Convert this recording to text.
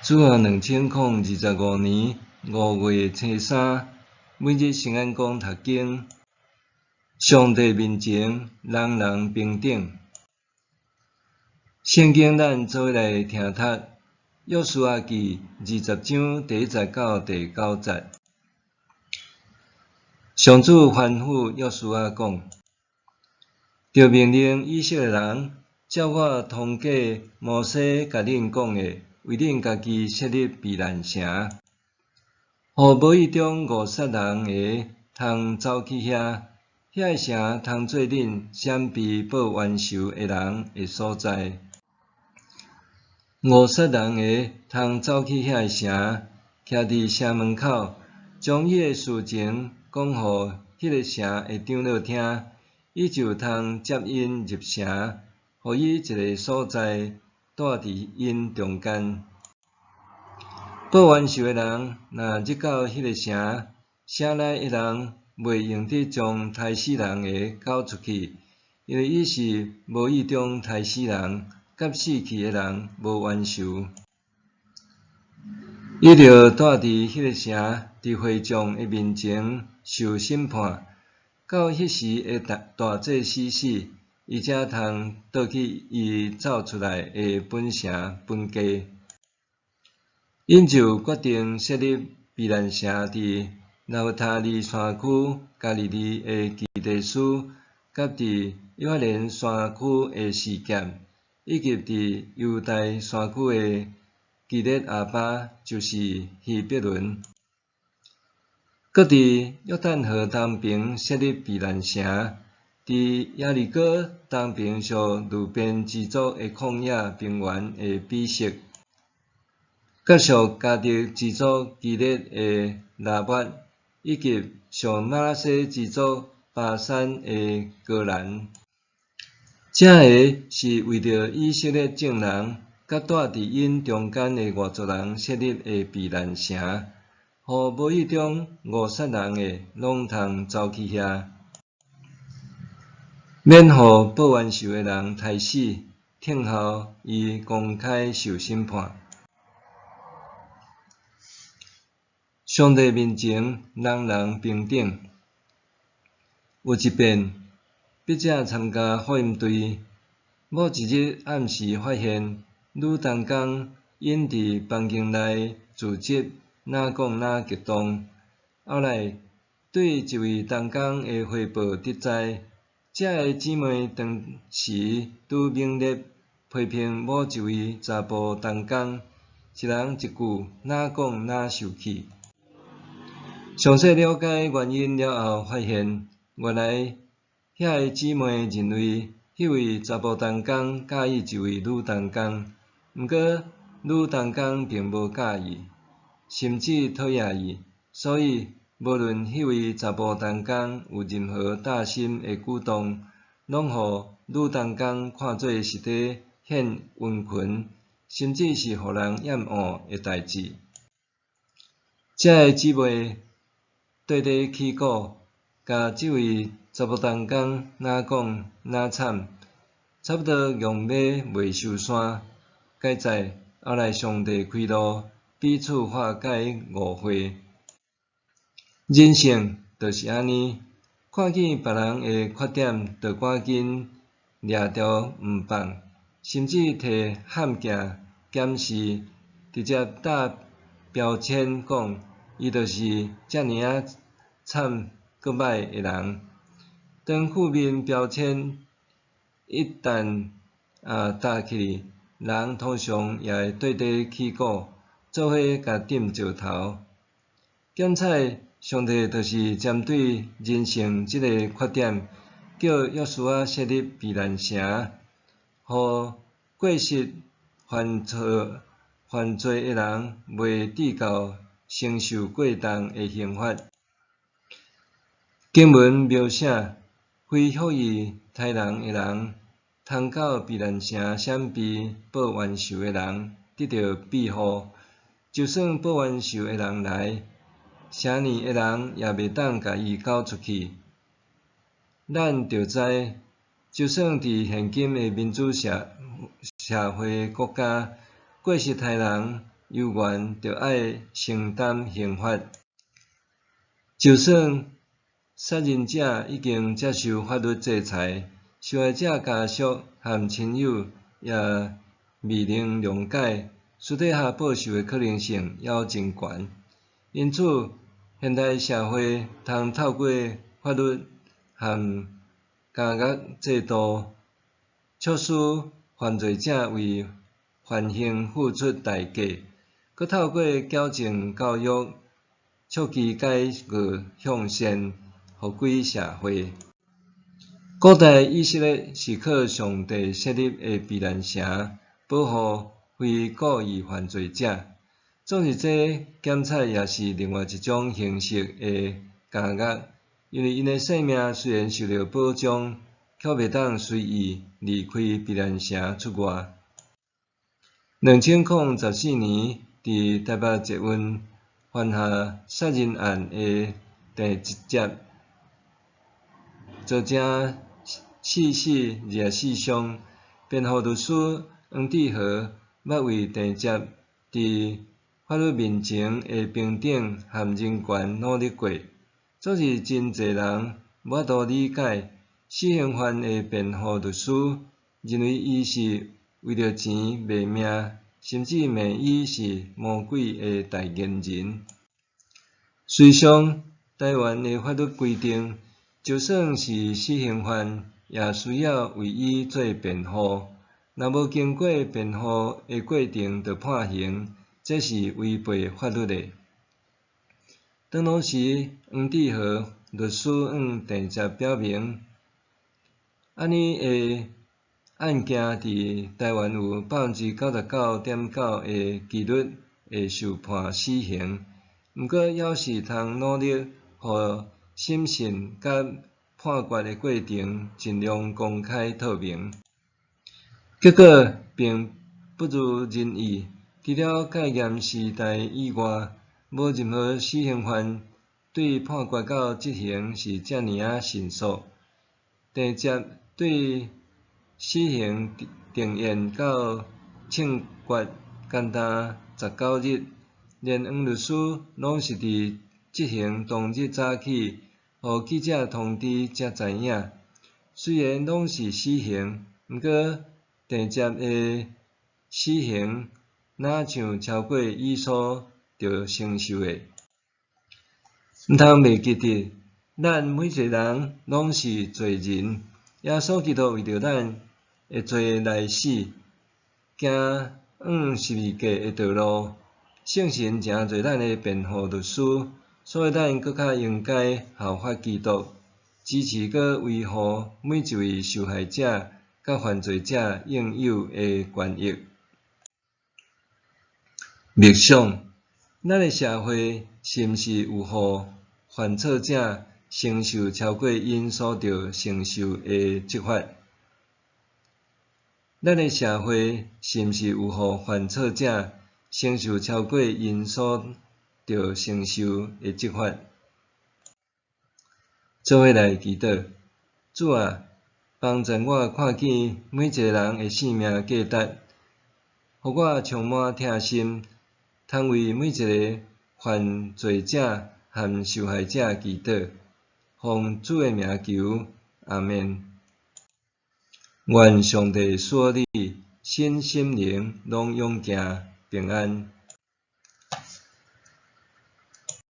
主後2025年5月初三，每日聖安講讀經，上帝面前人人平等。聖經咱做伙來聽讀《約書亞記》20章第1節到第9節。上主吩咐約書亞講：著命令以色列人，照我通過摩西共恁講的，為恁家己設立避難城，予無意中誤殺人的通走去遐，遐个城通做恁閃避報冤仇的人的所在。誤殺人的通走去遐个城，徛佇城門口，將伊的事情講予彼个城的長老聽，伊就通接𪜶入城，予伊一个所在蹛佇𪜶中間。報冤仇的人若入到彼个城，城內的人袂用得將刣死人的交出去，因為伊是無意中刣死人，佮死去的人無冤仇。伊著蹛佇彼个城，佇會眾的面前受審判，到彼時的大祭司死，伊才通倒去伊走出來的本城本家。𪜶就決定設立避難城佇拿弗他利山區加利利的基得斯，佮佇以法蓮山區的示劍，以及佇猶大山區的基列亞巴，就是希伯崙。閣佇約旦河東爿設立避難城，佇耶利哥東爿屬流便支族的曠野平原的比色，佮屬迦得支族基列的拉抹，以及屬瑪拿西支族巴珊的歌蘭。這个是為著以色列眾人，佮蹛佇𪜶中間的外族人設立的避難城，予無意中誤殺人的，攏通走去遐，免予報冤仇的人刣死，聽候伊公開受審判。上帝面前，人人平等。有一遍，筆者參加福音隊，某一日暗時發現女同工𪜶佇房間內自習，若講若激動。後來對一位同工的匯報得知，這个姊妹當時拄猛烈批評某一位查埔同工，一人一句，若講若受氣。詳細了解原因了後，發現原來遐个姊妹認為彼位查埔同工佮意一位女同工，毋過女同工並無佮意，甚至討厭伊，所以無論彼位查埔同工有任何搭心的舉動，攏予女同工看做是佇獻殷勤，甚至是予人厭惡的代誌。這个姊妹綴咧起鼓，共這位查埔同工若講若慘，差不多戇欲袂收山。佳哉，後來上帝開路，彼此化解誤會。人性就是按呢，看見別人的缺點，就趕緊掠著毋放，甚至提譀鏡檢視，直接貼標籤講，伊就是遮爾仔慘閣䆀的人。當負面標籤一旦貼起，人通常也會綴咧起鼓，做伙共擲石頭。檢採上帝就是針對人性這个缺點，叫約書亞設立避難城，予過失犯錯犯罪的人袂致到承受過重的刑罰。經文描寫，非蓄意刣人的人，通到避難城閃避報冤仇的人，得著庇護。就算報冤仇的人來，城裡的人也袂當共伊交出去。咱著知，就算佇現今的民主社會國家，過失刣人犹原著愛承擔刑罰。就算殺人者已經接受法律制裁，受害者家屬和親友也未能諒解，私底下報仇的可能性猶真懸。因此，現代社會通透過法律和監獄制度，促使犯罪者為犯行付出代價，閣透過矯正教育，促其改過向善，回歸社會。古代以色列是靠上帝設立的避難城，保護非故意犯罪者。總是這檢察也是另外一種形式的監獄，因為𪜶的性命雖然受著保障，卻袂當隨意離開避難城出外。2014年，佇台北捷運犯下殺人案的鄭捷，造成四死24傷。辯護律師黃志豪捌為鄭捷佇法律面前的平等和人權努力過。總是真濟人無法度理解死刑犯的辯護律師認為伊是為著錢賣命，甚至罵伊是魔鬼的代言人。事實上，台灣的法律規定，就算是死刑犯，也需要為伊做辯護。若無經過辯護的過程就判刑，這是違背法律的。當時，黃志豪律師向鄭捷表明，按呢的案件佇台灣有99.9%的幾率會受判死刑，毋過猶是通努力予審訊佮判決的過程盡量公開透明。結果並不如人意，除了戒嚴時代以外，無任何死刑犯對判決到執行是遮爾仔迅速。鄭捷對死刑定讞到槍決，干焦19日，連黃律師攏是佇執行當日早起，予記者通知才知影。雖然攏是死刑，毋過鄭捷的死刑若像超過伊所著承受的。毋通袂記得，咱每一个人攏是罪人，耶穌基督為著咱的罪來死，行往十字架的道路。聖神成做咱的辯護律師，所以咱閣較應該效法基督，支持閣維護每一位受害者佮犯罪者應有的權益。默想，咱的社會是毋是有予犯錯者承受超過𪜶所著承受的責罰？咱的社會是毋是有予犯錯者承受超過𪜶所著承受的責罰？做伙來祈禱，主啊，幫助我看見每一个人的性命價值，予我充滿疼心，通為每一个犯罪者和受害者祈禱，奉主的名求，阿們。願上帝賜予你身心靈攏勇健平安。